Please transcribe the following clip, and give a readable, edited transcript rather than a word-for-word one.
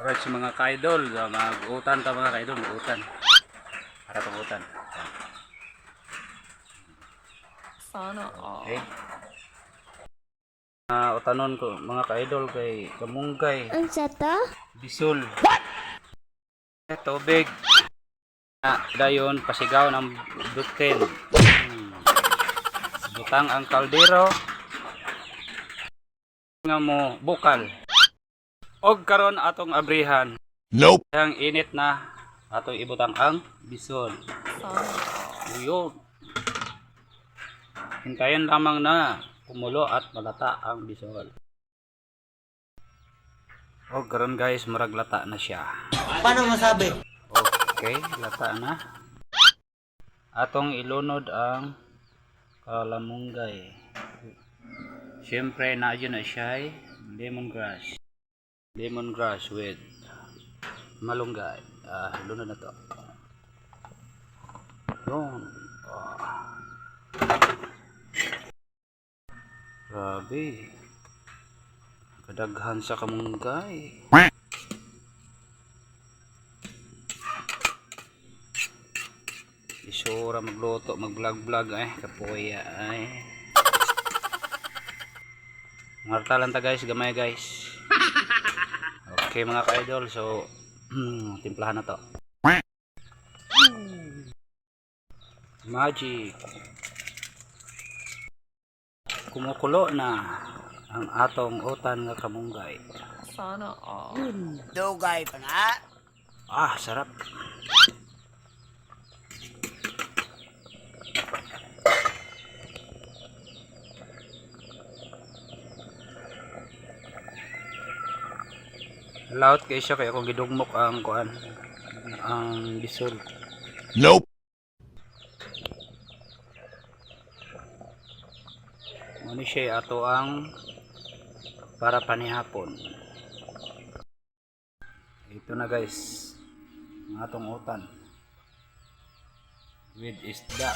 Alright, so mga ka-idol, mag-utan ta, mga ka-idol, mag-utan. Para tong utan. Sana all. Okay. Utanon ko, mga ka-idol, kay kamunggay, Unsa to? Bisol. What? Tubig. Dayon pasigaw ng butin. Butang ang kaldero nga mo bukal. Og karon atong abrihan. Nope. Ang init na, atong ibutang ang bisol. Sana all. Yun. Hintayin lamang na kumulo at malata ang bisol. Og karon guys, murag lata na siya. Paano masabi? Okay, lata na. Atong ilunod ang kalamunggay. Siyempre, na yun na siya ay lemongrass. Lemongrass with malunggay. Ilunod na to. Yun. Ah. Grabe. Kadaghan sa kamunggay. Isura magluto, mag-vlog-vlog eh, kapuya ay. Ngarta lang ta guys, gamay guys. Okay mga ka-idol, so timplahan na to. Magic. Kumukulo na ang atong utan nga kamunggay. Sana all. Dugay pa na. Ah, sarap. Loud kay siya kay akong gidugmok ang kuan, ang bisol. Nope. Ano siya ato ang para panihapon. Ito na guys, ang atong utan with isda.